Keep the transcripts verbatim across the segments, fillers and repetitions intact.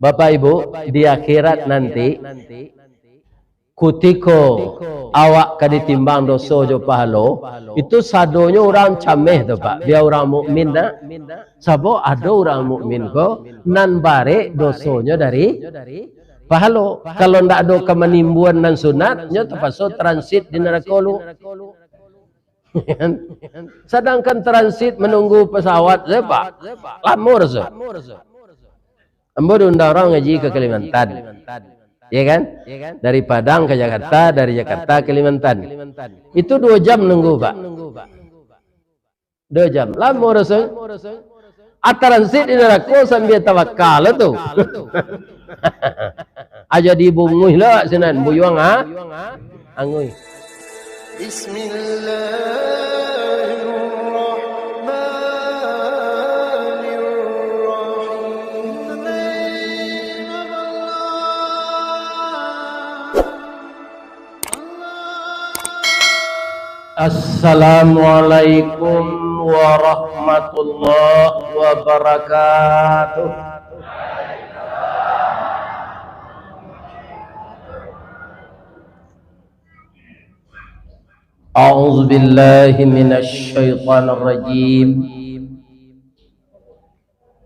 Bapak Ibu, di akhirat nanti, kutiko awak ka ditimbang doso jo pahalo, itu sadonyo urang cameh tu, Pak. Bia urang mukmin nak. Sabab ado urang mukmin ko nan barek dosonyo dari pahalo. Kalau ndak ado ka manimbuan nan sunat, nyo tapaso transit di narako lu. Sadangkan transit manunggu pesawat sajo, Pak, lamo raso. Ambo diundang urang ngaji ka Kalimantan. Ya kan? Dari Padang ka Jakarta, dari Jakarta ka Kalimantan. Itu duo jam nunggu, Pak. Duo jam. Lamo raso. Ah, transit di narako sambia tabaka lo tu. Ajo dibunguih lo sinan, buyuang, ah. Anguih. Bismillahirrahmanirrahim. Assalamualaikum warahmatullahi wabarakatuh. A'udzubillahi minasyaitonirrajim.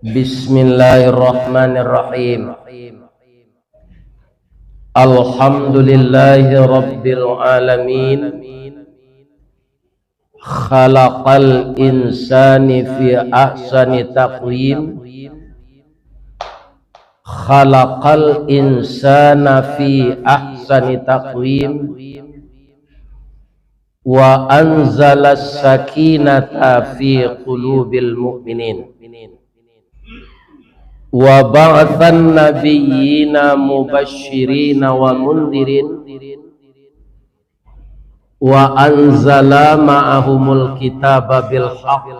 Bismillahirrahmanirrahim. Alhamdulillahirabbil alamin. Khalaqal insani fi ahsani taqwim. Khalaqal insana fi ahsani taqwim. Wa anzalas sakinata fi qulubil mu'minin. Wa ba'atsan nabiyyina mubasyirina wa mundirin. Wa anzala ma'ahumul kitaba bil haqq.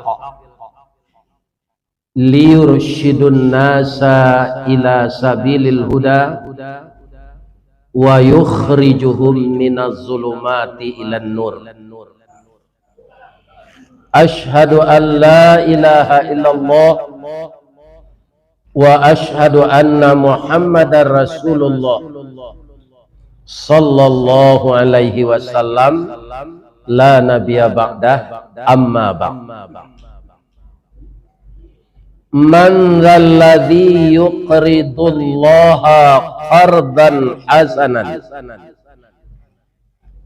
Liyursyidun nasa ila sabilil huda. Wa yukhrijuhum minaz zulumati ilan nur. Asyhadu an la ilaha illallah wa asyhadu anna Muhammadar Rasulullah sallallahu alaihi wasallam, la nabiyya ba'dah, amma ba'd. Man dzalladzi yuqridullaha qardan hasanan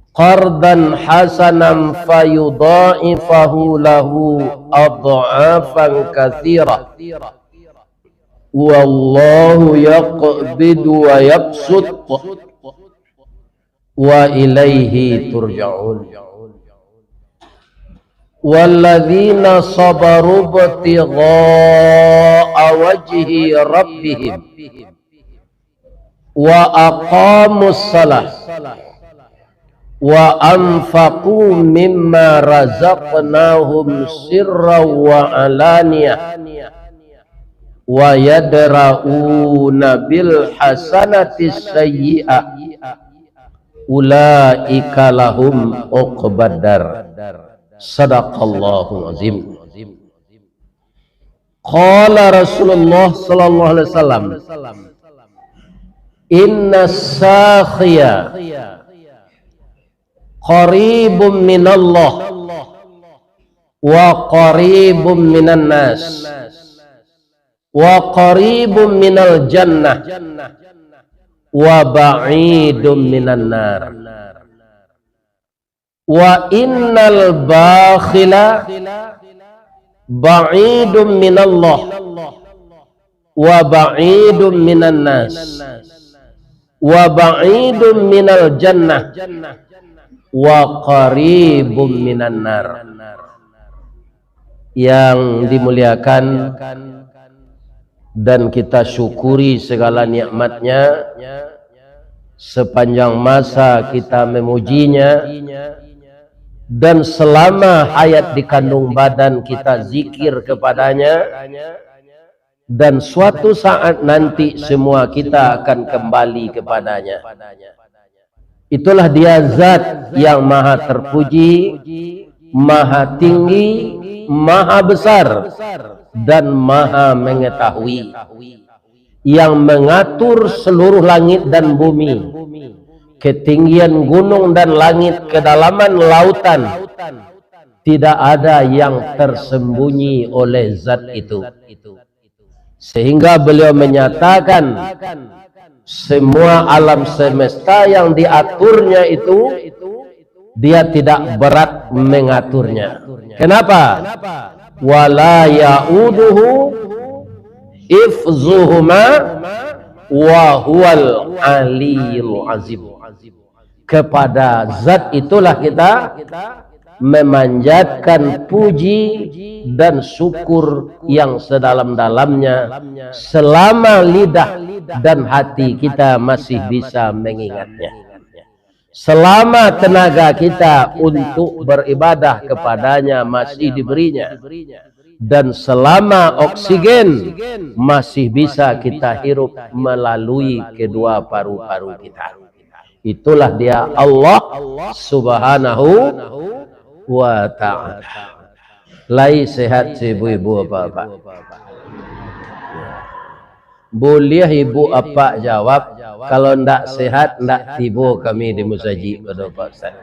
qardan hasanan fayudha'ifahu lahu adh'afan katsirah. Wallahu yaqbidu wa yabsut wa ilaihi turja'un. Walladzina sabaru ibtigha'a wajhi rabbihim wa aqamus shalah wa anfaqu mimma razaqnahum sirran wa alaniyah wa yadra'una bil hasanatis sayyi'ah ulaika lahum uqbad dar. Sadaqallahul azim. Qala Rasulullah sallallahu alaihi wasallam, "Inna sakhiya qaribun minallah wa qaribun minan nas wa qaribun minal jannah wa ba'idun minan nar." Wa innal bakhila ba'idun minallah wa ba'idun minan nas wa ba'idun minal jannah wa qaribun minan nar. Yang dimuliakan dan kita syukuri segala nikmatnya, sepanjang masa kita memujinya, dan selama hayat di kandung badan kita zikir kepadanya, dan suatu saat nanti semua kita akan kembali kepadanya. Itulah Dia Zat yang Maha Terpuji, Maha Tinggi, Maha Besar, dan Maha Mengetahui. yang mengatur seluruh langit dan bumi, ketinggian gunung dan langit, kedalaman lautan, tidak ada yang tersembunyi oleh Zat itu. Sehingga beliau menyatakan, semua alam semesta yang diaturnya itu, Dia tidak berat mengaturnya. Kenapa? "Wala ya'uduhu hifzuhuma wa huwal aliyul azim." Kepada Zat itulah kita memanjatkan puji dan syukur yang sedalam-dalamnya, selama lidah dan hati kita masih bisa mengingatnya. Selama tenaga kita untuk beribadah kepada-Nya masih diberinya, dan selama oksigen masih bisa kita hirup melalui kedua paru-paru kita. Itulah Dia Allah Subhanahu wa Ta'ala. Lai sehat si ibu-ibu, bapak-bapak? Buliah ibu apak jawab, "Kalau ndak sehat, ndak tibo kami di musajik," kado Pak Ustaz.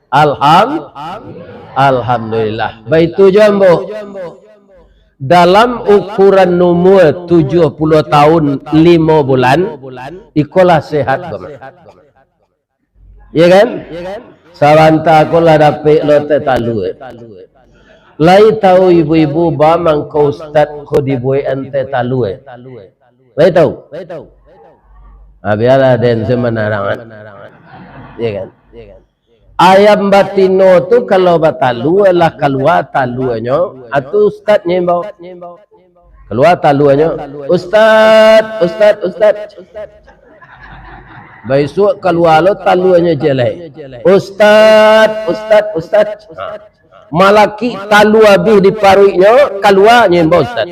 Alham-, Alhamdulillah. Baitu jo ambo. Dalam ukuran umua tujuah puluah tahun limo bulan, ikolah sehat, Bang. Ya kan? Sabanta ko lah dapek lo teh talua. Lai tahu ibu-ibu, ba mangko ustad ko dibuekan teh talua? Lai tahu? Ah, bialah den se manarang, kan? Ya kan? Ayam batino tu kalau batalua lah kalua taluanyo, atu ustad nyo imbau. Kalua taluanyo, "Ustad, ustad, ustad." Baisuak kalua lo taluanyo ciek lai, "Ustad, ustad, ustad." Ha. Malakik talua abih di paruiknyo, kalua nyo imbau ustad.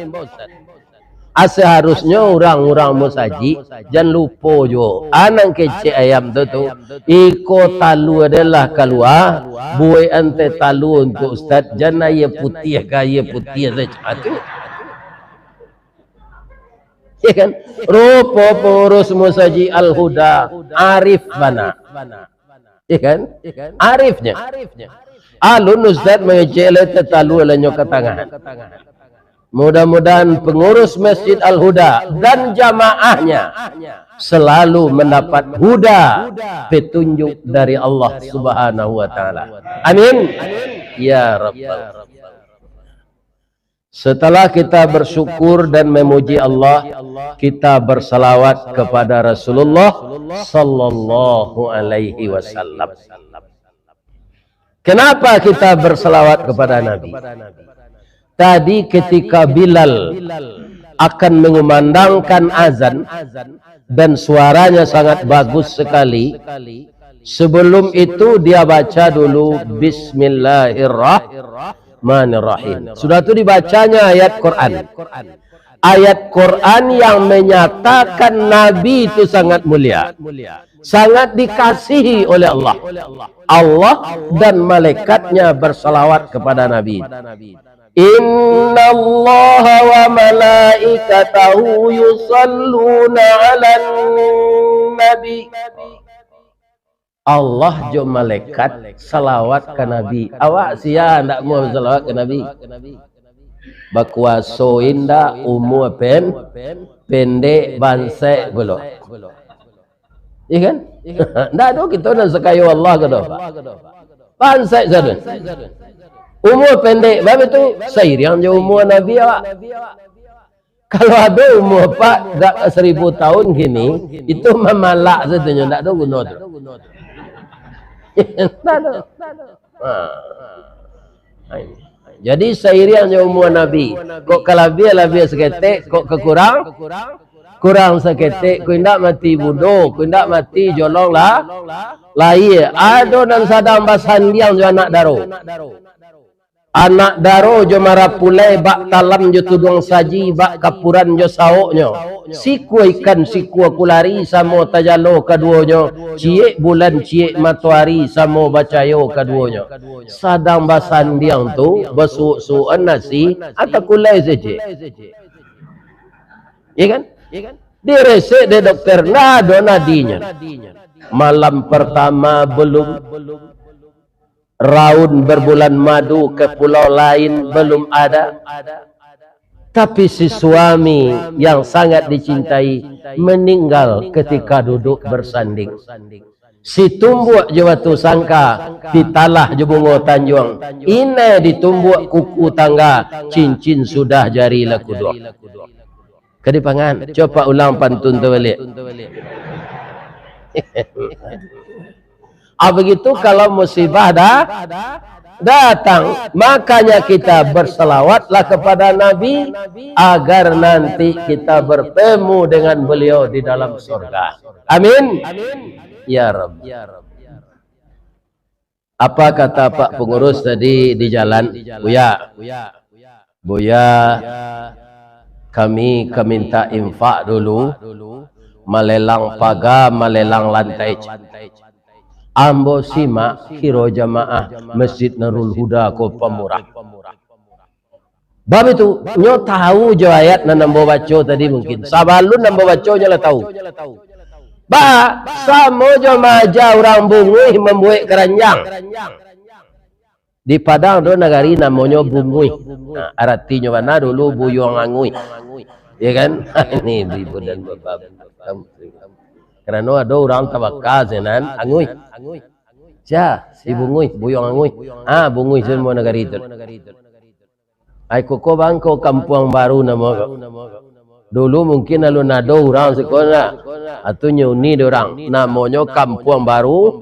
Ah, saharusnyo urang-urang musajik jan lupo juo. Ah, nan kecek ayam tu, tu, iko talua den lah kalua, buekan teh talua untuak ustad, jan aia putiah ka aia putiah sajo. Ah, tu. Ya kan? Rupo pengurus Musajik Al-Huda arif bana. Ya kan? Arifnyo. Alun ustad mangecek lai teh talua lah nyo ka tangan. Mudah-mudahan pengurus Masjid Al-Huda dan jamaahnya selalu mendapat huda, petunjuk dari Allah Subhanahu wa Ta'ala. Amin. Ya Rabbal. Setelah kita bersyukur dan memuji Allah, kita bersalawat kepada Rasulullah sallallahu alaihi wasallam. Kenapa kita bersalawat kepada Nabi? Tadi ketika Bilal akan mengumandangkan azan, dan suaranya sangat bagus sekali, sebelum itu dia baca dulu, "Bismillahirrahmanirrahim." Sudah tu dibacanya ayat Quran. Ayat Quran yang menyatakan Nabi itu sangat mulia, sangat dikasihi oleh Allah. Allah dan malaikatnya bersalawat kepada Nabi. "Innallaha wa malaikatahu yusalluna 'alan nabi." Allah jo malaikat salawat ka Nabi. Awak sia ndak amuah salawat ka Nabi? Bakuaso indak, umua pen-, pendek, bansaik pulo. Iya kan? Ndak ado kito nan sakayo Allah ko doh, Pak. Bansaik sajo. Umua pendek, bab itu sairiang jo umua Nabi awak. Kalau ado umua Pak agak seribu tahun kini, itu mamalak sajo nyo, ndak ado guno tu. Ndak ado. Ha. Jadi sairiang jo umua Nabi, kok ka labiah, labiah saketek, kok ka kurang, kurang saketek, kok indak mati budo, kok indak mati jolong lah, lahia. Ado nan sadang basandiang jo anak daro. Anak daro jo marapulai, bak talam jo tuduang saji, bak kapuran jo saoknyo. Sikua ikan, sikua kulari, samo tajalo kaduonyo. Ciek bulan, ciek matoari, samo bacayo kaduonyo. Sadang basandiang tu, basuok-suokan nasi, atau kulai sajo. Iya kan? Diresek dek dokter, ndak ado nadinyo. Malam pertama belum, raun berbulan madu ke pulau lain belum ada. Tapi si suami yang sangat dicintai meninggal ketika duduk bersanding. Si tumbuak jo batu sangka, pitalah jo bungo tanjuang, inai ditumbuak kuku tangga, cincin sudah jari lah kuduang. Ka dipangan, coba ulang pantun tu baliak. Ah, begitu kalau musibah dah datang, makanya kita berselawatlah kepada Nabi, agar nanti kita bertemu dengan beliau di dalam surga. Amin. Ya Rabb. Apa kata Pak Pengurus tadi di jalan? Buya, Buya, kami ka minta infak dulu, malelang paga, malelang lantai. Ambo simak kiro jamaah Masjid Nurul Huda ko pamurah. Bab itu, nyo tahu jo ayat nan ambo baco tadi mungkin. Sabalun ambo baco, nyo lah tahu. Ba, samo jo maaja urang bunguih mambuek karanjang. Di Padang do nagari namonyo Bunguih. Nah, aratinyo bana dulu Buyuang Anguih. Ya kan? Ini ibu dan bapak. Karano ado urang tabaka sinan Anguih. Sia, di Bunguih, Buyuang Anguih. Ah, Bunguih samo nagari tu. Ai koko bangko Kampuang Baru namo ko. Dulu mungkin alun ado urang siko nah. Atu nyo uni dek urang. Namonyo Kampuang Baru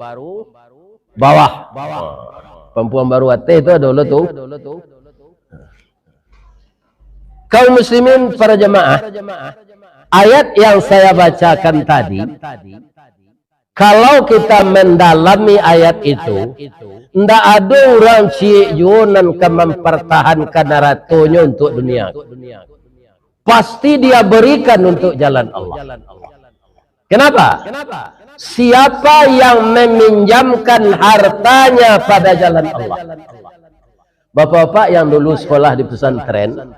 Bawah. Kampuang Baru Ateh tu ado lo tu. Kaum muslimin para jamaah, ayat yang saya bacakan tadi, kalau kita mendalami ayat itu, ndak ado urang ciek juo nan ka mempertahankan haratonyo untuk dunia. Pasti dia berikan untuk jalan Allah. Kenapa? Siapa yang meminjamkan hartanya pada jalan Allah? Bapak-bapak yang dulu sekolah di pesantren,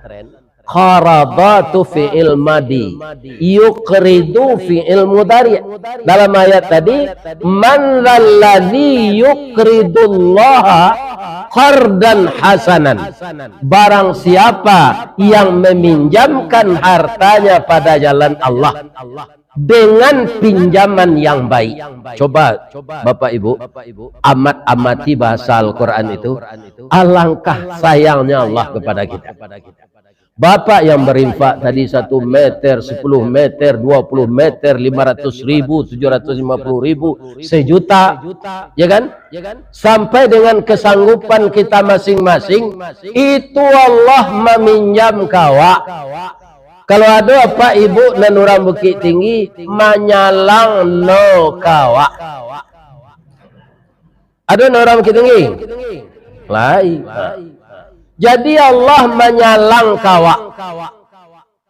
qarada tu fi'il madi, yuqridu fi'il mudhari. Dalam ayat tadi, "Man dzalladzi yuqridullaha qardan hasanan." Barang siapa yang meminjamkan hartanya pada jalan Allah dengan pinjaman yang baik. Coba, Bapak Ibu, amat-amati bahasa Al-Quran itu. Alangkah sayangnya Allah kepada kita. Bapak yang berinfak tadi satu meter, sepuluh meter, dua puluh meter, lima ratus ribu, tujuh ratus lima puluh ribu, sejuta, ya kan? Sampai dengan kesanggupan kita masing-masing, itu Allah maminjam ka awak. Kalau ado apak ibuk nan urang Bukik Tinggi, manyalang no ka awak. Ado nan urang Bukik Tinggi? Lai. Jadi Allah manyalang ka awak.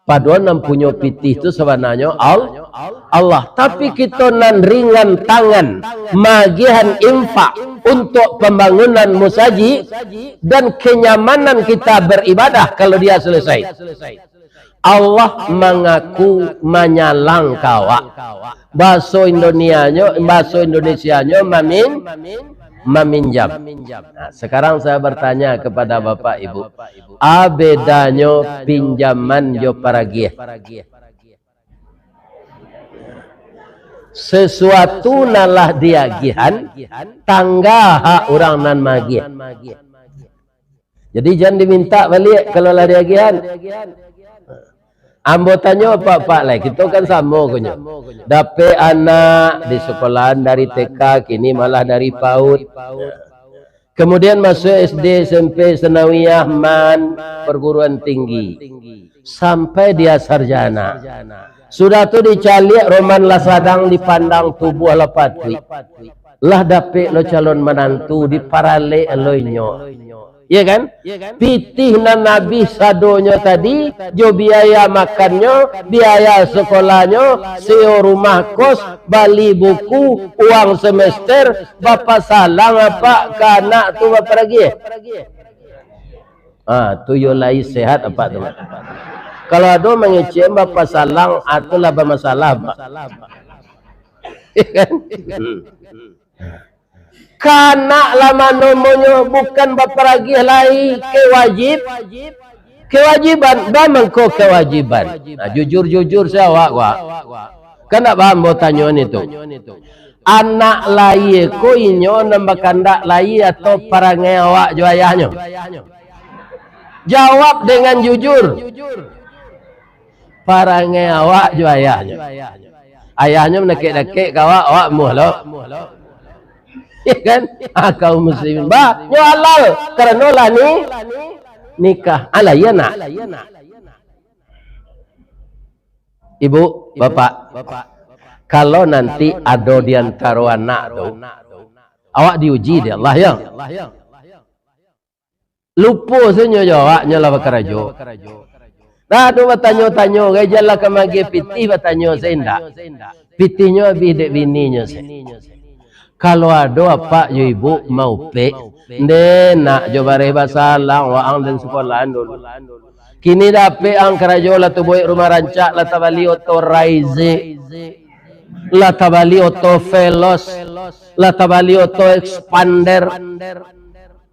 Padahal nan punyo pitih tu sabananyo Al-, Allah. Tapi kito nan ringan tangan, maagihan infak untuk pambangunan musajik dan kenyamanan kita beribadah kalau dia selesai. Allah mangaku manyalang ka awak. Bahaso Indonianyo, bahaso Indonesianyo mamin-, maminjam. Nah, sekarang saya bertanya kepada Bapak Ibu, a bedanyo pinjaman jo paragiah? Sesuatu nan lah diagihan, tangga hak urang nan maagiah. Jadi jan diminta baliak kalau lah diagihan. Ambo tanyo apak-apak lai, kito kan samo konyo. Dapek anak di sekolahan dari T K, kini malah dari PAUD. Kemudian masuk S D, S M P, sanawiyah, man, perguruan tinggi. Sampai dia sarjana. Sudah tu dicaliak roman lah sadang, dipandang tubuah lah patuik. Lah dapek lo calon manantu, diparalek lo inyo. Iya kan? Pitih nan abih sadonyo tadi, jo biaya makannyo, biaya sekolahnyo, sewa rumah kos, bali buku, uang semester, bapasalang apak ka anak tu baparagiah. Ah, tu yo lai sehat apak tu. Kalau ado mangecek bapasalang, itulah bamasalah, Pak. Kan? Kanak lah mano monyo bukan baparagih lai, kewajib, kewajiban, ba mangko kewajiban. Nah, jujur-jujur se awak, Pak. Kan ndak ba ambo tanyo ni tu. Anak lahia ko inyo nan bakandak lahia atau parangai awak jo ayahnyo? Jawab dengan jujur. Parangai awak jo ayahnyo. Ayahnyo mandakek-dakek ka awak, awak mulo. Ya kan? Ah, kaum muslimin. Bah, nyo halal. Karano lah ni, nikah. Alah, iya nak. Ibu, bapak, kalau nanti ado di antaro anak tu, awak diuji dek Allah, ya. Lupo se nyo jo awak, nyo lah bakarajo. Dah tu batanyo-tanyo, gai jan lah ka magiah pitih batanyo se indak. Pitihnyo abih dek bininyo se. Kalau ado apak jo ibu maupek, nde nak jo bareh basalang waang den sukolahan dulu. Kini dapek ang karajo lah tabuek rumah rancak, lah tabali oto Raize, lah tabali oto Veloz, lah tabali oto Xpander.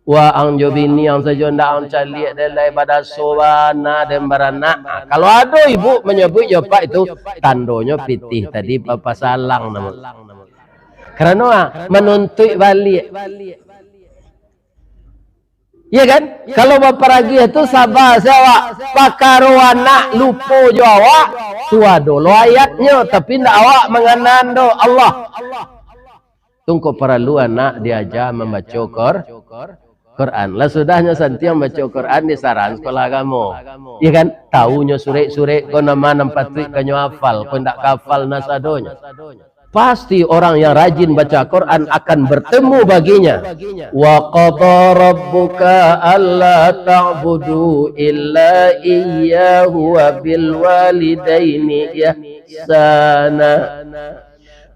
Waang jo bini ang sajo ndak ang caliak dek lai badaso bana den baranak. Ah, kalau ado ibu manyabuik jo apak itu, tandonyo pitih tadi bapasalang namo. Karano, ah, manuntuik baliak. Iya kan? Kalau baparagih tu saba se awak. Pakaro anak lupo jo awak, tu ado lo ayatnyo, tapi ndak awak manganan doh, Allah. Tungko paralu anak diaja mambaco Qur-, Quran. Lah sudahnyo santiang baco Quran di saran sekolah agamo. Iya kan? Taunyo surek-surek ko nama nan patuik kanyo hafal, ko ndak ka hafal nasadonyo. Pasti orang yang rajin baca Quran akan bertemu baginya. Wa qada rabbuka alla ta'budu illa iyyahu wa bil walidaini ihsana.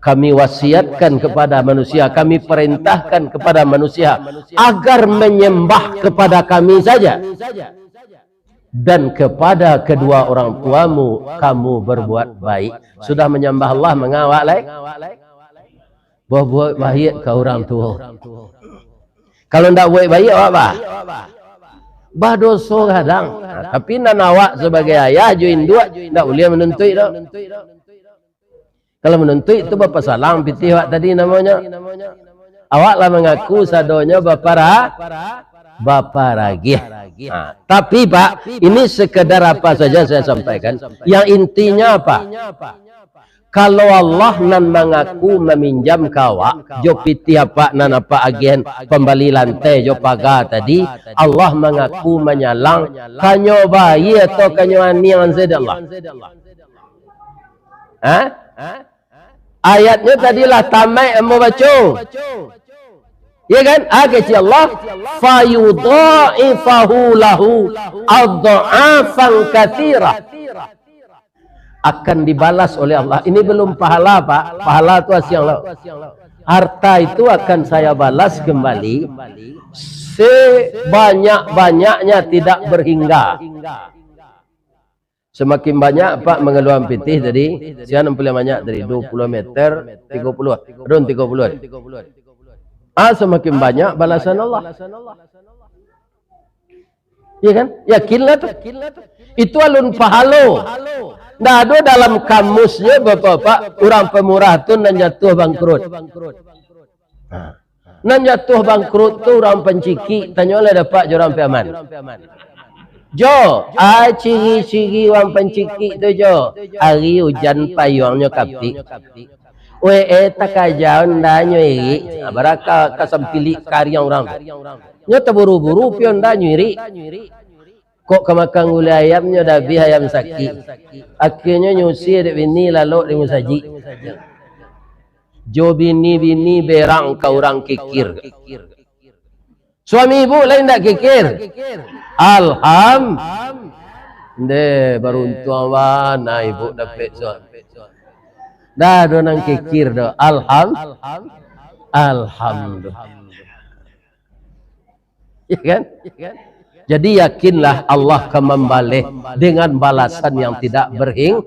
Kami wasiatkan kepada manusia, kami perintahkan kepada manusia agar menyembah kepada kami saja. Dan kepada kedua orang tuamu, kamu berbuat baik. Sudah menyembah Allah, manga awak lai? Berbuat baik ka orang tua. Kalau ndak buek baik, awak bah? Badoso gadang. Nah, tapi nan awak sabagai ayah jo induak, ndak buliah manuntuik doh. Kalau manuntuik tu bapasalang pitih awak tadi namonyo. Awak lah mangaku sadonyo bapara-, baparagih. Ha, tapi, Pak, ini sekedar apa saja saya sampaikan. Yang intinya apa? Kalau Allah nan mangaku maminjam ka awak, jo pitih apak nan apak agiahan pambali lantai jo paga tadi, Allah mangaku manyalang, kanyo bayi atau kanyo aniang sajo Allah. Ha? Ayatnyo tadi lah tamaik ambo baco. Ya kan? Ah, kecek Allah, "Fayudha'ifahu lahu adh'afan katsirah." Akan dibalas oleh Allah. Ini belum pahala, Pak. Pahala tu asiang lo. Harta itu akan saya balas kembali sebanyak-banyaknya, tidak berhingga. Samakin banyak apak mangaluakan pitih tadi, sia nan paliang banyak tadi, dua puluh meter, tigo puluh, adun tigo puluh. Ah, samakin banyak balasan Allah. Iya kan? Yakinlah tu. Itu alun pahalo. Ndak ado dalam kamusnyo, Bapak-bapak, urang pamurah tu nan jatuah bangkrut. Nah. Nan jatuah bangkrut tu urang pancikik, tanyolah dapek jo urang Piaman. Jo, a ciri-ciri urang pancikik tu, Jo. Ari ujan payuangnyo kapik. Weh, eh, takaja onda nyo irik. Ah, bara ka, ka sampilik kariang urang tu. Nyo taburu-buru pi onda nyo irik. Kok ka makan gulai ayam nyo dah abih ayam sakik. Akhirnyo nyo usir dek bini lalok di musajik. Jo bini-bini berang ka urang kikir. Suami ibu lain ndak kikir? Alham-, Ndeh, baruntuang bana ibu dapek suami. Ndak ado nan kikir doh. Alham-, Alhamdulillah. Ya kan? Jadi yakinlah Allah ka mambaleh dengan balasan yang tidak berhing-,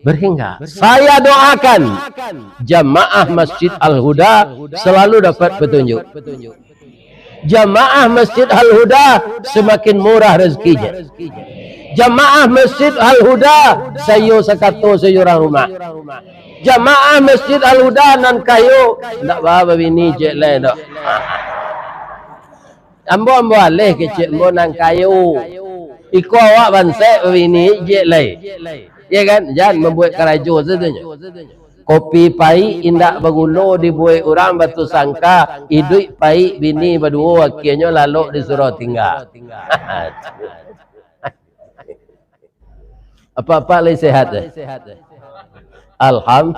berhingga. Saya doakan jamaah Masjid Al-Huda selalu dapat petunjuk. Jamaah Masjid Al-Huda semakin murah rezekinya. Jamaah Masjid Al-Huda sayo sakato sayo urang rumah. Jamaah Masjid Al-Huda nan kayo, ndak ba babini ciek lai doh. Ambo, ambo aleh kecek ambo nan kayo. Iko awak bansaik babini ciek lai. Ya kan? Jan mambuek karajo sajo nyo. Kopi paik indak bagulo dibuek urang batu sangka, iduik paik bini baduo, akienyo lalok disuruah tingga. Apak-apak lai sehat, eh? Alham-,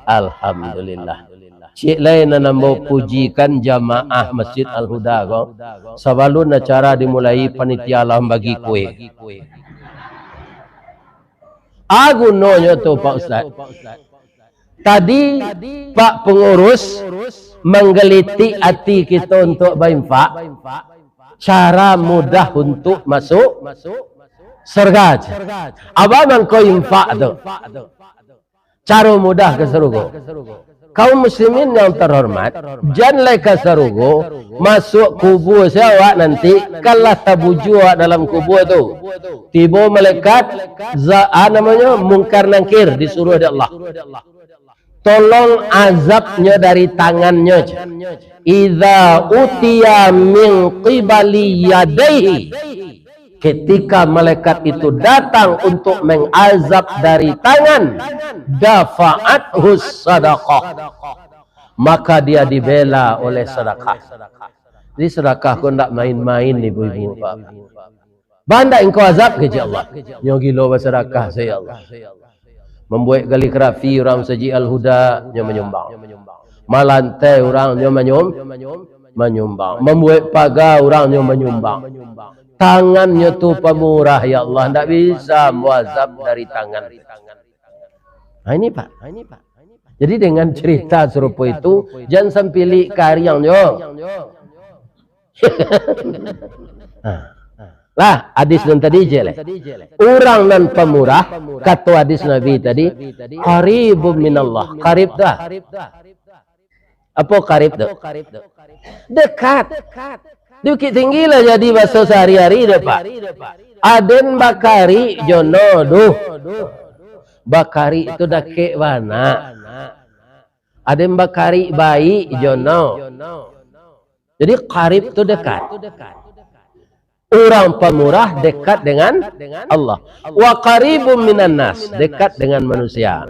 Alhamdulillah. Ciek lai nan ambo pujikan jamaah Masjid Al-Huda ko. Sabalun acara dimulai, panitia lah mambagi kue. A gunonyo tu, Pak Ustaz. Tadi Pak Pengurus manggelitik ati kito untuak bainfak. Cara mudah untuak masuk surga. Apo mangko infak tu? Caro mudah ka sarugo. Kaum muslimin yang terhormat, jan lai ka sarugo, masuak kubua se awak nanti, kan lah tabujua awak dalam kubua tu. Tibo malaikat, za-, a namonyo, Mungkar Nangkir, disuruah dek Allah. Tolong azabnyo dari tangannyo, jar. Idza utiya min qibali yadaihi. Ketika malaikat itu datang untuk mengazab dari tangan, dafa'athus sadaqah. Maka dia dibela oleh sedekah. Jadi sedekah ko ndak main-main, ibu-ibu, bapak. Ba ndak engkau azab, kecek Allah. Nyo gilo basadakah se, ya Allah. Mambuek kaligrafi urang Masajik Al-Huda, nyo manyumbang. Malantai urang, nyo manyum-, manyumbang. Mambuek paga urang, nyo manyumbang. Tangannyo tu pamurah, ya Allah, ndak bisa ambo azab dari tangan. Nah, ini, Pak. Jadi dengan cerita sarupo itu, jan sampilik kariang nyo. Nah. Lah, hadis nan tadi je leh. Urang nan pamurah, kato hadis Nabi tadi, qaribun minallah. Qarib tu ah. Apo qarib tu? Dekat. Di Bukittinggi lah jadi baso sahari-hari tu, Pak. Aden bakarik jo no, duh. Bakarik tu dakek bana. Aden bakarik baik jo no. Jadi, qarib tu dekat. Urang pamurah dekat dengan Allah. Wa qaribun minan nas, dekat dengan manusia.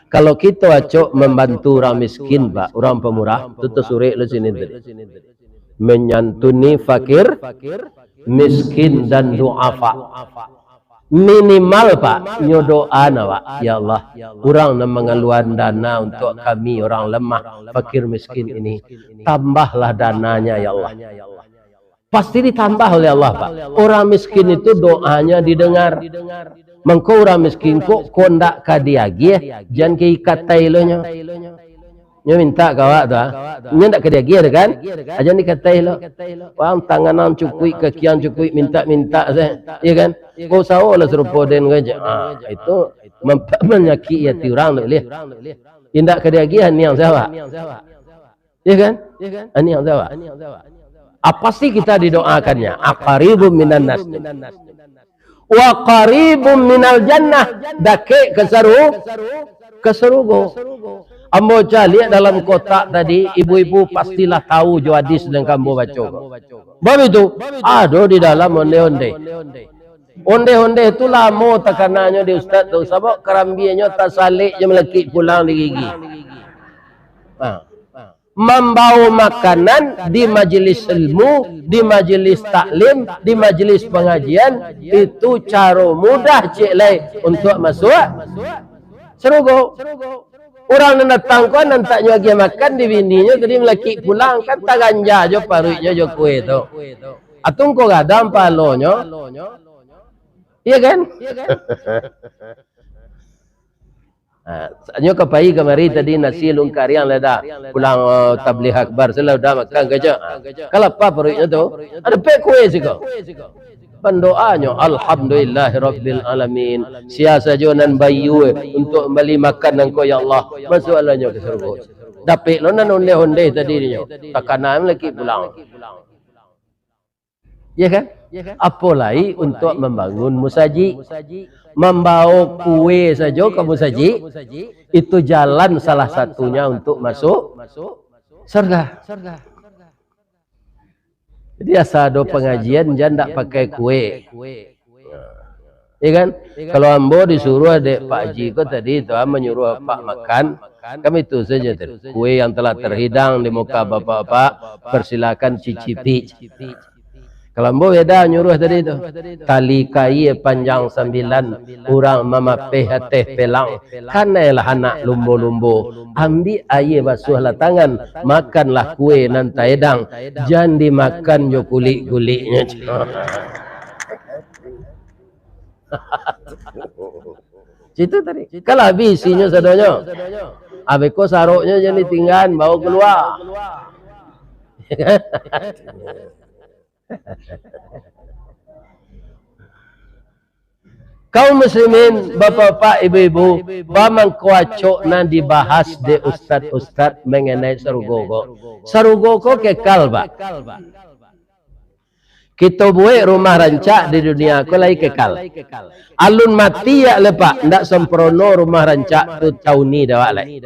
Kalau kito acok mambantu urang miskin, Pak, urang pamurah, tu tasuruik lo sini tadi. Menyantuni fakir, miskin, dan duafa. Minimal, Pak, nyo doa nah, Pak. Ya Allah, urang nan mangaluan dana untuak kami, urang lamah, fakir miskin ini, tambahlah dananya, ya Allah. Pasti ditambah oleh Allah, Pak. Urang miskin itu doanya didengar. Mangko urang miskin ko, ko ndak ka diagiah, jan ka ikatai lo nyo. Nyo mintak ka awak tu, ah. Nyo ndak ka diagiah tu kan? Aja dikatai lo. Wang, tangan ang cukuik, kaki ang cukuik, mintak-mintak se. Iya kan? Ko usaho lah sarupo den ko aja. Ah, itu mampa-, manyakik hati urang tu, lih. Indak ka diagiah niang se awak. Iya kan? Niang se awak. Apa sih kita didoakannya? Aqaribum minan nas. Wa qaribum minal jannah, dakek ka saru-, ka sarugo. Ambo caliak dalam kotak tadi, ibu-ibu pastilah tahu jo hadis nan ka ambo baco ko. Bab itu, ado di dalam onde-onde. Onde-onde tu lamo takananyo di ustaz tu, sabab karambianyo tasalek jo malakik pulang di gigi. Ha. Mambawa makanan di majelis ilmu, di majelis taklim, di majelis pangajian, itu caro mudah ciek lai untuak masuak sarugo. Urang nan datang ko, nan tak nyo agiah makan di bininyo tadi malakik pulang, kan tagangga jo paruiknyo jo kue tu. Atau ko gadang palonyo. Iya kan? Ha, nyo ka pai kamari tadi nasi alun kariang lah dah. Pulang, oh, tabligh akbar, sudah, udah makan ka cak. Ha, ka lapa paruiknyo tu. Ado pek kue siko. Pandoanyo, "Alhamdulillahirabbil alamin. Sia sajo nan baiyo untuak mambali makan nangko, ya Allah, masuaklah nyo ka sarugo." Dapek lo nan ondeh-ondeh tadi nyo. Takana laki pulang. Ya kan? Apo lai untuak mambangun musajik. Mambawo kue sajo ka musajik, itu jalan salah satunya untuk masuk surga. Jadi, asa ado pangajian, jan ndak pakai kue. Ya kan? Kalau ambo disuruah dek Pak Haji ko tadi tu, ah, manyuruah Pak makan, kan itu saja tadi. Kue yang telah terhidang di muka bapak-bapak, persilakan cicipi. Kalau ambo beda nyuruah tadi tu. Tali kaia panjang sambilan, urang mamapeh ateh pelang. Kanailah anak lumbo-lumbo, ambiak aia basuahlah tangan, makanlah kue nan taedang, jan dimakan jo kulik-kuliknyo. Situ tadi. Kalau habis isinyo sadonyo. Habis ko saroknyo jan ditinggaan, bawa kalua. Kaum muslimin, bapak-bapak, ibu-ibu, bamangko acok nan dibahas dek ustad-ustad manganai sarugo ko. Sarugo ko kekal, Pak. Kito buek rumah rancak di dunia ko lai kekal. Alun mati awak lai, Pak, ndak samprono rumah rancak tu tauni dek awak lai.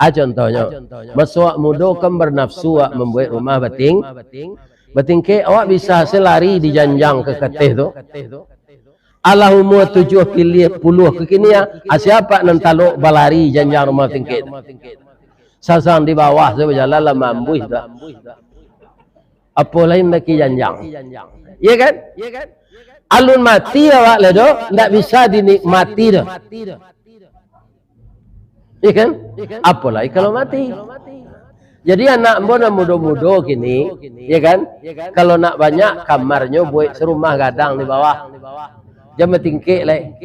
A contohnyo, maso awak mudo kan bernafsu awak mambuek rumah bating-, batingkek, awak bisa se lari di janjang ka kateh tu. Alah umua tujuah puluah kini, ah, sia Apak nan talok balari janjang rumah tingkek tu. Sasang di bawah tu bajalan lah mambuih tu. Apo lai mandaki janjang. Iya kan? Alun mati awak lah doh, ndak bisa dinikmati doh. Iya kan? Apo lai kalau mati. Jadi anak ambo nan mudo-mudo kini, ya kan? Kalau nak banyak, kamarnyo buek sarumah gadang di bawah. Jan batingkek lai.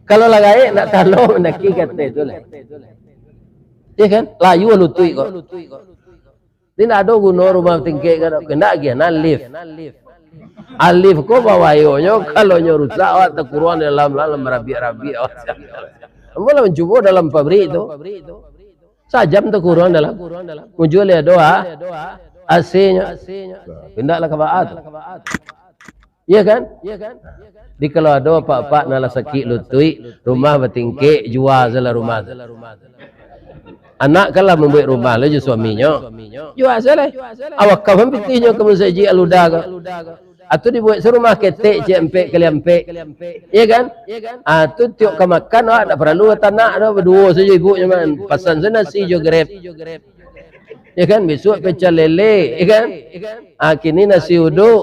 Kalau lah gaek, nak talok mandaki ka ateh tu lai. Ya kan? Layua lutuik ko. Jadi ndak ado guno rumah tingkek ko. Kandak agiah nan lift. A lift ko bahayonyo, kalau nyo rusak, awak takuruang di dalam, dalam rabiak-rabiak awak. Ambo lah mancubo dalam pabrik tu. Sajam takuruang dalam. Mujua lai ado, ah, A C-nyo. Nah, pindahlah ka baa tu. Iya kan? Jadi kalau ado apak-apak nan lah sakik lutuik, rumah batingkek, jua salah rumah tu. Anak kan lah mambuek rumah lah jo suaminyo. Jua salah. Awak kawan pitihnyo ka masajik Al-Huda ko. Atau dibuek sarumah ketek ciek ampek kali ampek. Iya kan? Ah, tu tiok ka makan, awak ndak paralu tanak doh, baduo sajo ibuknyo mah. Pasan sajo nasi jo Grab. Iya kan? Bisuak pecel lele, iya kan? Ah, kini nasi uduk.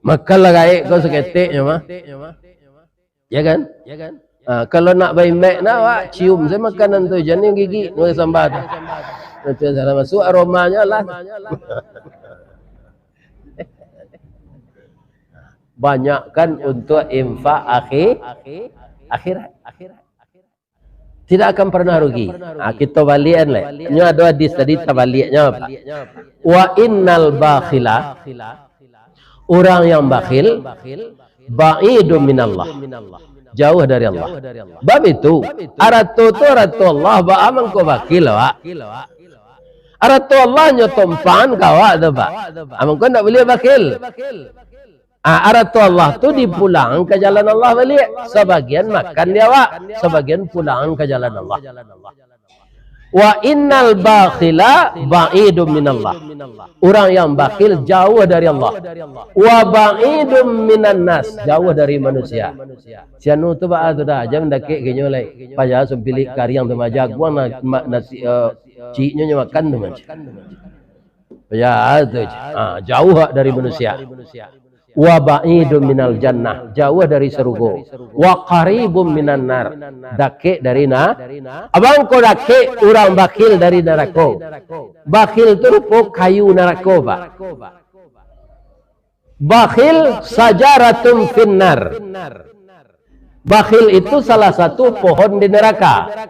Makanlah gaek ko saketeknyo mah. Ya kan? Ah, kalau nak baimbek nah, awak cium sajo makanan tu, jan gigik, nunggu sambah tu. Nanti salah masuk aromanyo lah. Banyakkan untuk infak akhi-, akhirat. Tidak akan pernah rugi. Ah, kito baliakan lai. Nyo ado hadis tadi, tabaliaknyo apo? Wa innal bakhila, urang yang bakhil, ba'idun minallah, jauah dari Allah. Bab itu, arato tu arato Allah, baa mangko bakhil awak? Arato Allah nyo tompahan ka awak tu, Pak. Ah, mangko ndak buliah bakhil. Ah, arato Allah tu dipulangan ka jalan Allah baliak. Sabagian makan di awak, sabagian pulangan ka jalan Allah. Wa innal bakhila ba'idun minallah. Urang yang bakhil jauah dari Allah. Wa ba'idun minan nas, jauah dari manusia. Si anu tu baa tu dah, jan dakek ka inyo lai. Payah sumpilik kariang tu mah, jaguang na-, ma-, nasi, eh, ciiknyo nyo makan tu mah. Ya, tu. Ah, jauah dari manusia. Wa ba'idun minal jannah, jauah dari sarugo. Wa qaribun minan nar, dakek dari na-, abang ko dakek urang bakhil dari narako. Bakhil tu rupo kayu narako, Pak. Bakhil sajaratun finnar. Bakhil itu salah satu pohon di neraka.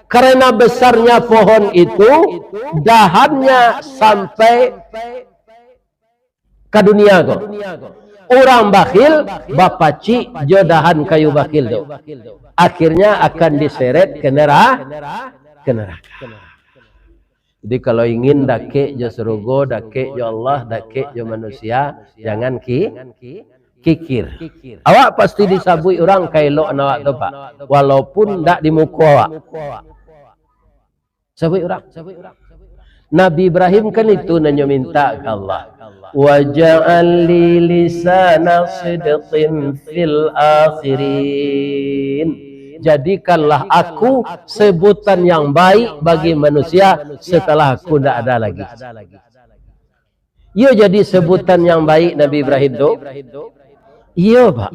Karena besarnya pohon itu, dahannya sampai ka dunia ko. Urang bakhil bapacik jo dahan kayu bakhil tu. Akhirnya akan diseret ke nera-, ke neraka. Jadi, kalau ingin dakek jo surugo, dakek jo Allah, dakek jo manusia, jangan ki-, kikir. Awak pasti disabuik urang kaelok awak tu, Pak. Walaupun ndak di muko awak. Sabuik urang. Nabi Ibrahim kan itu nan nyo minta ka Allah. "Waj'al li lisana sidqin fil akhirin." Jadikanlah aku sebutan yang baik bagi manusia setelah aku ndak ada lagi. Iyo jadi sebutan yang baik Nabi Ibrahim tu? Iyo, Pak.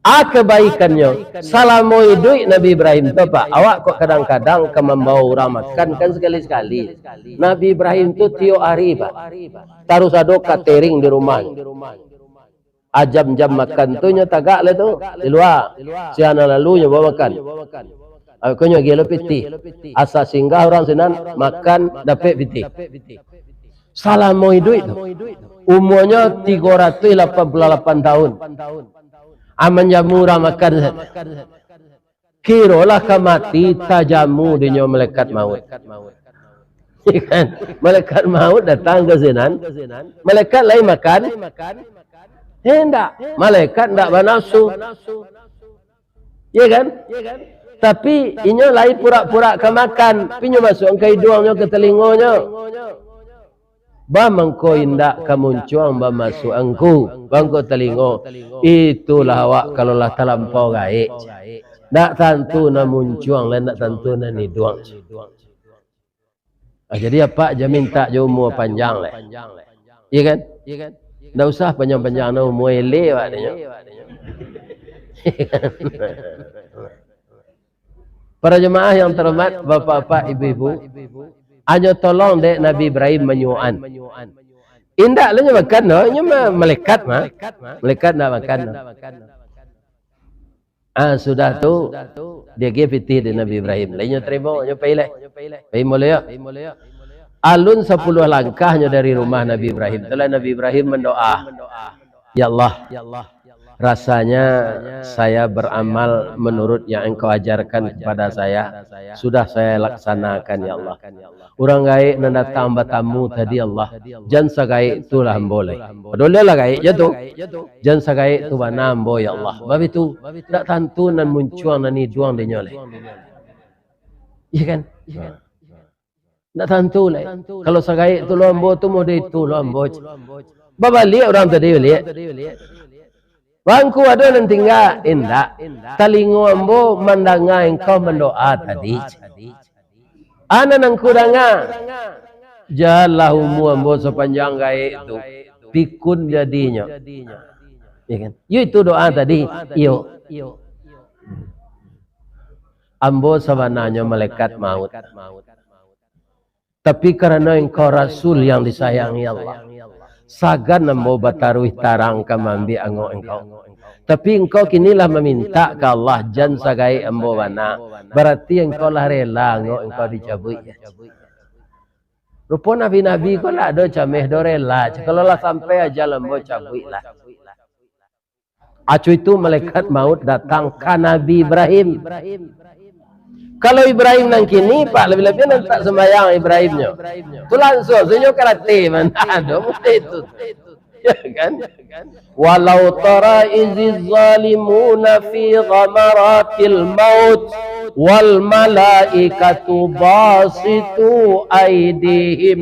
A kebaikannyo, salamo iduik Nabi Ibrahim tu, Pak, awak kok kadang-kadang ka mambawa urang makan, kan, sakali-sakali. Nabi Ibrahim tu tiok ari, Pak. Tarus ado katering di rumah. A jam-jam makan tu nyo tagak lah tu, di lua. Siang nan lalu nyo bawa makan. Awak ko nyo agiah lo pitih. Asa singgah urang sinan, makan, dapek pitih. Salamo iduik tu. Umuanyo tigo ratuih lapan puluah lapan tahun. A manjamu urang makan. Kirolah ka mati, tajamu dinyo malaikat maut. Kan? Malaikat maut datang ka sinan. Malaikat lai makan? Indak. Malaikat indak banafsu. Iya kan? Tapi inyo lai pura-pura ka makan, tapi inyo masuakan ka iduangnyo, ka talingonyo. Bah mangko indak ka muncuang bamasuak angku, bangko talingo. Itulah awak kalau lah talampau gaek. Ndak tantu nan muncuang lai, ndak tantu nan iduang. Ah, jadi apak jan mintak jo umua panjang lai. Iya kan? Ndak usah panjang-panjang, nah, umua eleh awak tu nyo. Para jemaah yang terhormat, bapak-bapak, ibu-ibu, anyo tolong dek Nabi Ibrahim manyuokan. Indak lah nyo makan doh, nyo ma-, malaikat mah. Malaikat ndak makan doh. Ah, sudah tu, diagiah pitih dek Nabi Ibrahim. Lai nyo tarimo, nyo pai lai. Pai mulai yo. Alun sapuluah langkah nyo dari rumah Nabi Ibrahim. Itulah Nabi Ibrahim mandoa. Ya Allah, rasanya saya beramal menurut yang Engkau ajarkan kepada saya, sudah saya laksanakan, ya Allah. Urang gaek nan datang batamu tadi, Allah, jan sagaek tu lah ambo lai. Padahal lah gaek je tu. Jan sagaek tu bana ambo, ya Allah. Bab itu, ndak tantu nan muncuang nan iduang dinyo lai. Iya kan? Ndak tantu lai. Kalau sagaek tu lo ambo tu, model itu lo ambo. Babaliak urang tadi baliak. Bangku ado nan tingga? Indak. Talingo ambo mandanga engkau mandoa tadi. A nan angku danga? Jalah umua ambo sapanjang gaek tu, pikun jadinyo. Ya kan? Yo itu doa tadi. Iyo. Ambo sabananyo malaikat maut. Tapi karano engkau Rasul yang disayangi Allah, sagan ambo bataruih tarang ka maambiak angok engkau. Tapi engkau kini lah mamintak ka Allah, jan sagaek ambo bana. Barati engkau lah rela angok engkau dicabuik. Rupo nabi-nabi ko lah ado cameh do rela, kalau lah sampai ajal ambo cabuiklah. Acu itu malaikat maut datang ka Nabi Ibrahim. Kalau Ibrahim nan kini, Pak, labiah-labiah nan tak sembayang Ibrahimnyo. Tu langsuang, sunyo karate, mana ado mudah itu. Ya kan? Walau tara iziz zalimuna fi ghamaratil maut wal malaikatu basitu aidihim.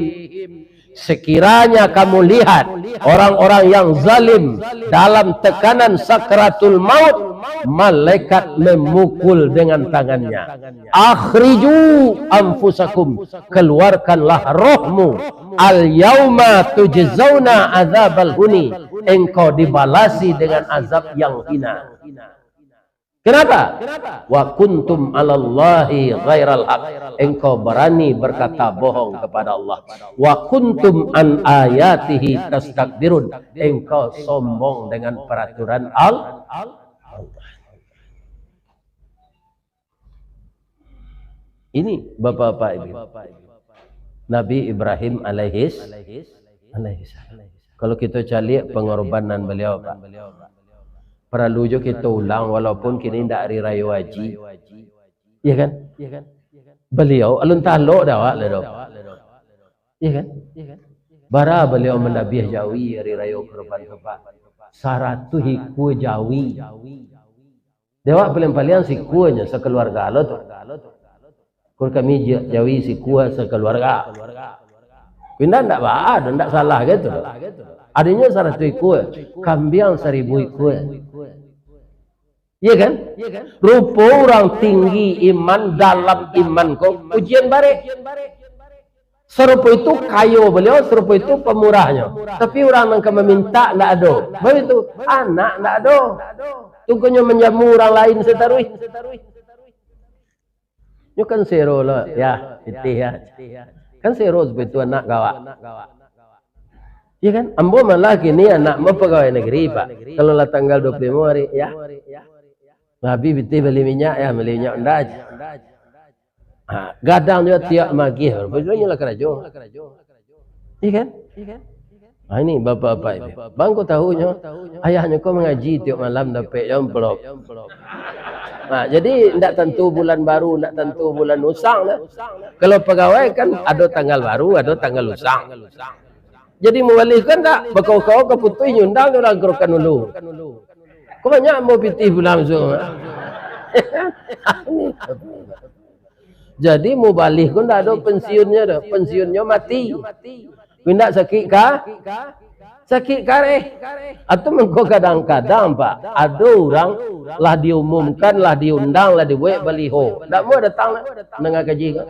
Sekiranya kamu lihat orang-orang yang zalim dalam tekanan sakratul maut, malaikat memukul dengan tangannya. "Akhriju anfusakum, keluarkanlah rohmu. Al yauma tujzauna azabal huni, engkau dibalasi dengan azab yang hina." Kenapa? "Wa kuntum alallahi ghairal haq." Engkau berani berkata bohong kepada Allah. "Wa kuntum an ayatihi tastakbirun." Engkau sombong dengan peraturan Al-, Allah. Ini, Bapak-bapak, Ibu. Nabi Ibrahim alaihis, alaihissalam. Kalau kito caliak pangorbanan baliau, Pak, paralu jo kito ulang, walaupun kini ndak Hari Rayo Haji. Iya kan? Baliau alun talok dek awak lai doh. Iya kan? Bara baliau mandabiah jawi Hari Rayo Kurban tu, Pak? Saratuih ikua jawi. Dek awak paliang-paliang sikuanyo sakaluarga lo tu. Kur kami ja-, jawi sikua sakaluarga. Pindah ndak baa, ndak salah gitu. Adinyo saratuih ikua, kambiang saribu ikua. Iya kan? Rupo urang tinggi iman, dalam iman ko ujian barek. Sarupo itu kayo baliau, sarupo itu pamurahnyo. Tapi urang nan ka mamintak ndak ado. Baitu, anak ndak ado. Tungkonyo manjamu urang lain sataruih. Nyo kan sero lo, ya, pitih ya. Kan sero sarupo itu anak ka awak. Iya kan? Ambo malah kini anak ambo pagawai nagari, Pak. Kalau lah tanggal dua puluh limo hari, ya. Lah habih pitih bali minyak, ya, bali minyak Honda aja. Ha, gadang juo tiok magih, baru lah karajo. Iya kan? Ha, ini bapak-bapak ini. Bang, ko tahunyo, ayahnyo ko mangaji tiok malam dapek jo amplop. Ha, jadi ndak tantu bulan baru, ndak tantu bulan usang lah. Kalau pagawai kan ado tanggal baru, ado tanggal usang. Jadi mubalih kan ndak, bakau-kau ka putuih nyundang jo langkrokan dulu. Ko banyak ambo pitih pulang suruh. Jadi mubalih ko ndak ado pensiunnyo doh, pensiunnyo mati. Pindah sakik ka, sakik kareh. Atau mangko kadang-kadang, Pak, ado urang lah diumumkan, lah diundang, lah dibuek baliho. Ndak mau datang lah, nangah kaji ko.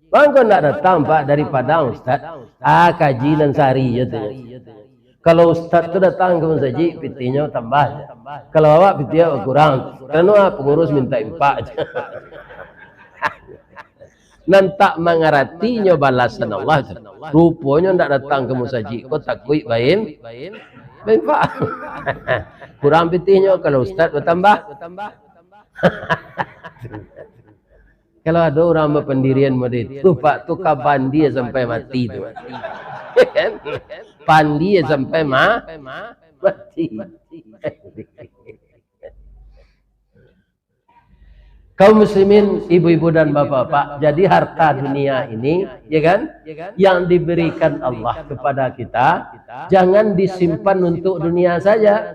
Mangko ndak datang, Pak, dari Padang, Ustaz. Ah, kaji nan sari je tu. Kalau ustaz tu datang ka masajik, pitihnyo tambah. Kalau awak, pitih awak bakurang. Karano pangurus mintak impak je. Nan tak mangaratinyo balasan Allah tu. Ruponyo ndak datang ka masajik ko takuik baim-, baimpak. Kurang pitihnyo kalau ustaz batambah. Kalau ado urang bapandirian model itu, Pak, tu ka pandia sampai mati tu. Kan? Pandia sampai ma-, mati. Kaum muslimin, ibu-ibu dan bapak-bapak, jadi harta dunia ini, ya kan, yang diberikan Allah kepada kita, jangan disimpan untuk dunia saja.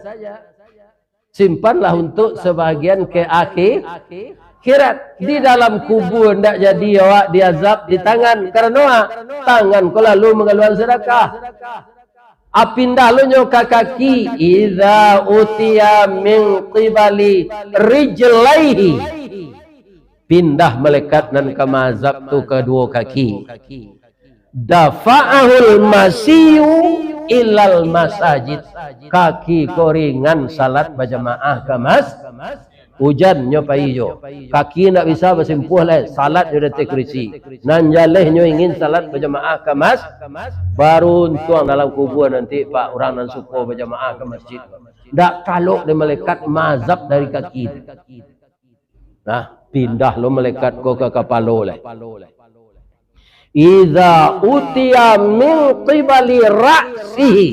Simpanlah untuk sebahagian ke akhi-, akhirat. Di dalam kubur ndak jadi awak diazab di tangan. Karano tangan ko lalu mangaluan sadakah. Ah, pindah lo nyo ka kaki. Idza utiya min qibali rijlaihi. Pindah malaikat nan ka maazab tu kaduo kaki. Dafa'ahul masyu ilal masajid. Kaki ko ringan salat bajamaah ka mas-, ujan nyo pai jo. Kaki ndak bisa basimpuah lai, salat nyo di ateh kurisi. Nan jaleh nyo ingin salat bajamaah ka mas-, baruntuang dalam kubua nanti, Pak, urang nan suko bajamaah ka masjid. Ndak talok dek malaikat maazab dari kaki. Nah, pindah lo malaikat ko ka kapalo lai. Idza utiya min qibali ra'sihi.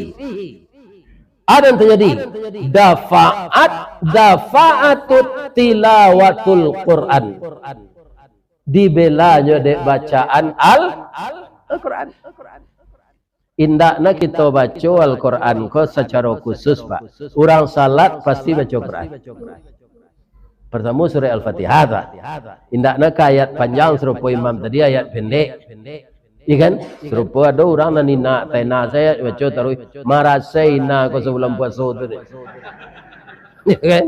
Ado yang terjadi. Dafa'at, dafa'atut tilawatul Qur'an. Dibelanyo dek bacaan Al-, Al-Qur'an. Indakna kito baco Al-Quran ko sacaro khusus, Pak. Urang salat pasti baco Quran. Partamo surah Al-Fatihah, Pak. Indakna ka ayat panjang sarupo imam tadi, ayat pendek. Iya kan? Sarupo ado urang nan inak tena, saya baco taruih, marasai inak ko sabulan puaso tu deh. Iya kan?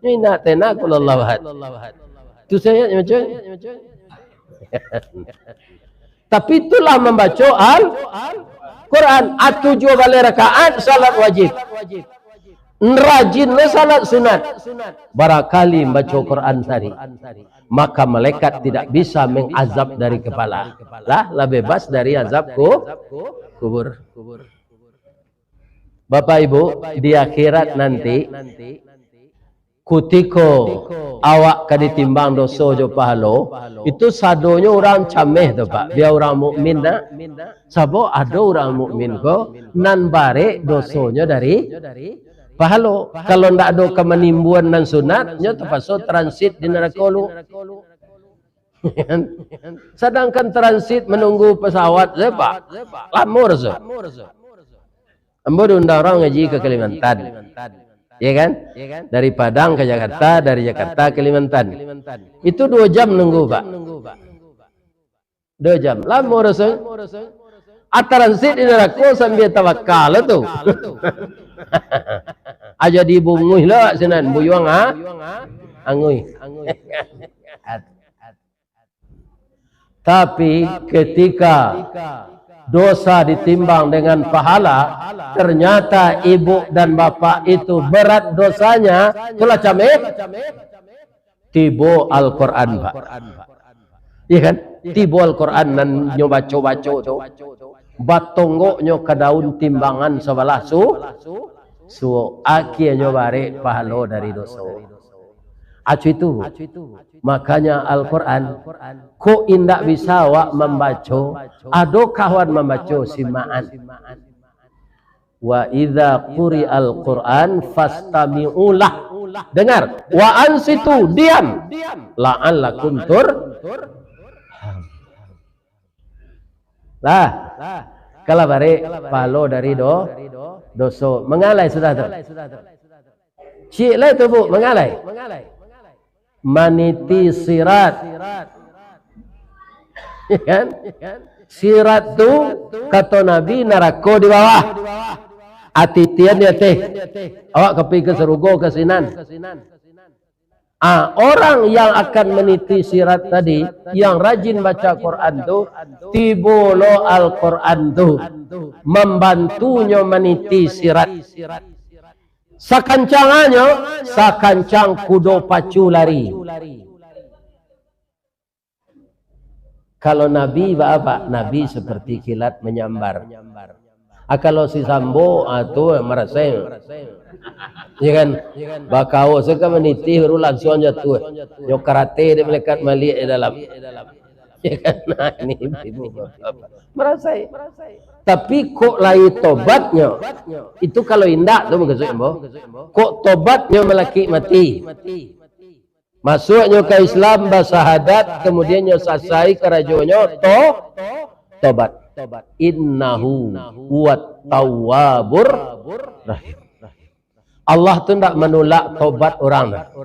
Inak tena, Qul Huwallahu Ahad. Tu saya baco. Tapi itulah mambaco Al-Quran. Atujuah baleh rakaat salat wajib. Rajin lo salat sunat. Barakali mambaco Quran sahari. Maka malaikat tidak bisa mengazab dari kepala. Lah, lah bebas dari azab ku-, kubur. Bapak Ibu, di akhirat nanti, Kutiko awak ka ditimbang doso jo pahalo, itu sadonyo urang cameh tu, Pak. Bia urang mukmin nak. Sabab ado urang mukmin ko nan barek dosonyo dari pahalo. Kalau ndak ado ka manimbuan nan sunat, nyo tapaso transit di narako lu. Sadangkan transit manunggu pesawat sajo, Pak, lamo raso. Ambo diundang urang ngaji ka Kalimantan. Ya kan? Dari Padang ka Jakarta, dari Jakarta ka Kalimantan. Itu duo jam nunggu, Pak. Duo jam. Lamo raso. Ah, transit di narako sambia tabaka lo tu. Ah, jadi bunguih lo sinan, buyuang, ah. Anguih. Tapi ketika dosa ditimbang dengan pahala, ternyata ibu dan bapak itu berat dosanya, itulah cameh. Tibo Al-Quran, Pak. Iya kan? Tibo Al-Quran nan nyo baco-baco tu. Batonggoknyo ka daun timbangan sabalah su-, suok. Akianyo barek pahalo dari doso. Acu itu. Makanya Al-Quran, kok indak bisa awak mambaco, ado kawan mambaco, simaan. "Wa idza quri'al Qur'an fastami'u lah." Dengar, "wa ansitu," diam, "la'allakum tur-" Lah, kalah barek pahalo dari do-, doso. Mangalai sudah tu. Ciek lai tu, Bu, mangalai. Maniti sirat. Ya kan? Sirat tu, kato Nabi, narako di bawah. Atitian di ateh. Awak ka pai ka sarugo ka sinan. Ah, orang yang akan meniti sirat tadi, yang rajin baca Quran tu, tibo lo Al-Quran tu, mambantunyo maniti sirat. Sakancang anyo, sakancang kudo pacu lari. Kalau Nabi baa, Pak? Nabi seperti kilat menyambar. Ah, kalau si Sambo, ah, tu, eh, marasai. Ya kan? Bakau se ka manitih, baru langsuang jatuah. Nyo karate dek malaikat Malik di dalam. Ya kan? Nah, ini ibu-ibu. Marasai. Tapi kok lai tobatnyo? Itu kalau indak tu maksudnyo, Bo. Kok tobatnyo malakik mati? Masuaknyo ka Islam, basahadat, kemudian nyo sasai karajonyo, to-, tobat. Innahu huwat tawwabur rahim. Allah tu ndak manulak tobat urang tu.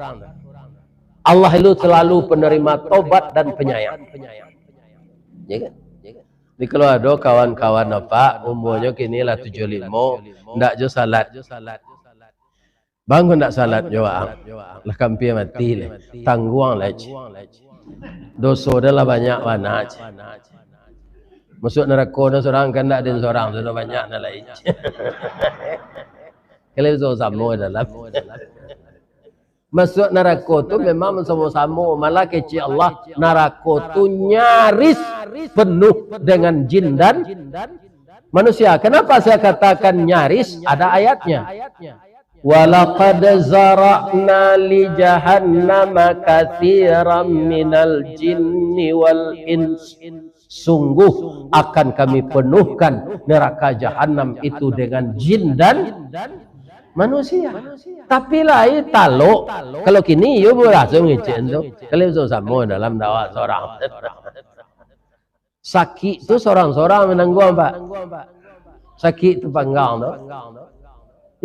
Allah itu selalu penerima tobat dan penyayang. Ya kan? Jadi kalau ado kawan-kawan apak, umurnyo kini lah tujuah limo, ndak jo salat. Bang, kok ndak salat jo waang? Lah ka ampia mati lai. Tangguang lai, cik. Doso den lah banyak bana, cik. Masuak narako den surang, kan ndak den surang, sudah banyak nan lain, cik. Kalian samo-samo dalam. Masuak narako tu memang samo-samo, malah kecek Allah, narako tu nyaris penuh dengan jin dan manusia. Kenapa saya katakan nyaris? Ada ayatnya. "Walaqad zara'na li jahannama katsiran minal jinni wal ins." Sungguh akan Kami penuhkan neraka Jahanam itu dengan jin dan manusia. Tapi lai talok. Kalau kini, iyo, baraso ngecek tu. Kalau samo-samo dalam dakwah surang. Sakik tu surang-surang manangguang, Pak. Sakik tu panggang tu.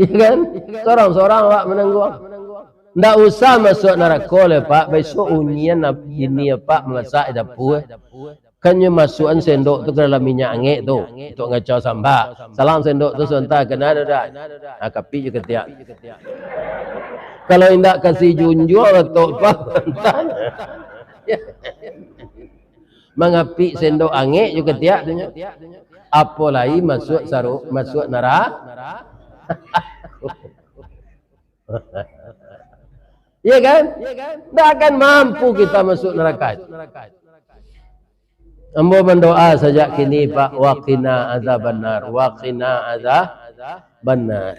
Iya kan? Surang-surang awak manangguang. Ndak usah masuak narako lai, Pak. Bisuak unyian ap-, bini apak mamasak di dapua. Kan nyo masuakan sendok tu ka dalam minyak angek tu, untuak ngacau samba. Salang sendok tu sabanta, kena ado dak? Ah, kapik jo katiak. Kalau indak kasi junjuang atok, Pak. Mangapik sendok angek jo katiak tu nyo. Apo lai masuak saru-, masuak nara-, Iya kan? Ndak akan mampu kita masuak naraka. Ambo mandoa sajak kini, Pak, wa qina adzabannar, wa qina adza-, Bana.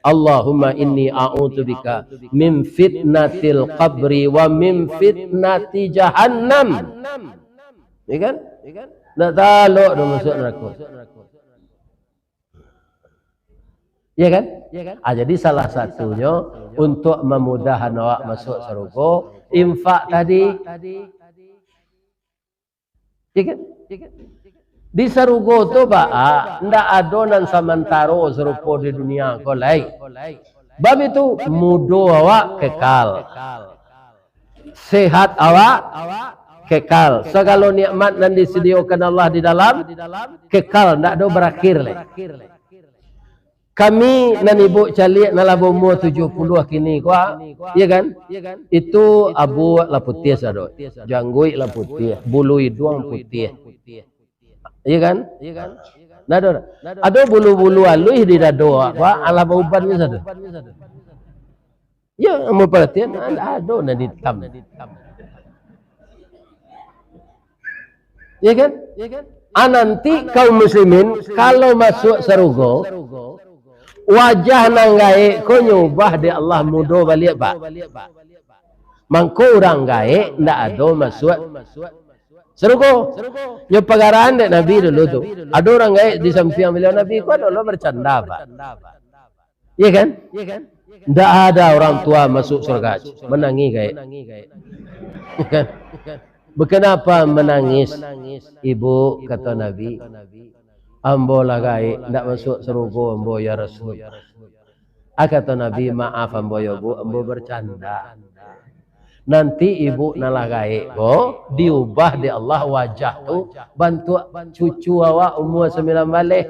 Allahumma inni a'udzubika min fitnatil qabri wa min fitnati jahannam. Ya kan? Ndak talok doh masuak narako. Ya kan? Ah, jadi salah satunyo untuk mamudahkan awak masuak sarugo, infak tadi. Ya kan? Di sarugo tu baa, ndak ado nan samantaro sarupo di dunia ko lai. Bab itu, mudo awak kekal. Sehat awak kekal. Sagalo nikmat nan disadiokan Allah di dalam kekal, ndak ado barakhir lai. Kami nan ibuk caliak nan lah baumua tujuah puluah kini ko, ya kan? Itu abuak lah putiah sado, jangguik lah putiah, bulu iduang putiah. Ya kan? Ndak ado. Ado bulu-bulu aluih di dado, alah bauban ni sado. Ya, ambo paratian, ndak ado nan itam. Ya kan? Ah, nanti kaum muslimin, kalau masuak sarugo, wajah nan gaek ko nyo ubah dek Allah mudo baliak, Pak. Mangko urang gaek ndak ado masuak sarugo. Nyo pagarahan dek Nabi dulu tu. Ado urang gaek di sampiang baliau, Nabi ko ado lo bercanda, Pak. Ya kan? Ndak ada orang tua masuk surga, manangih gaek. Kan? Bakenapa manangih, Ibu, kato Nabi. Ambo lah gaek, ndak masuak sarugo ambo, ya Rasul. Ah, kato Nabi, maaf ambo yo, Bu, ambo bercanda. Nanti ibu nan lah gaek ko, diubah dek Allah wajah tu, bantuak cucu awak umua sambilan baleh.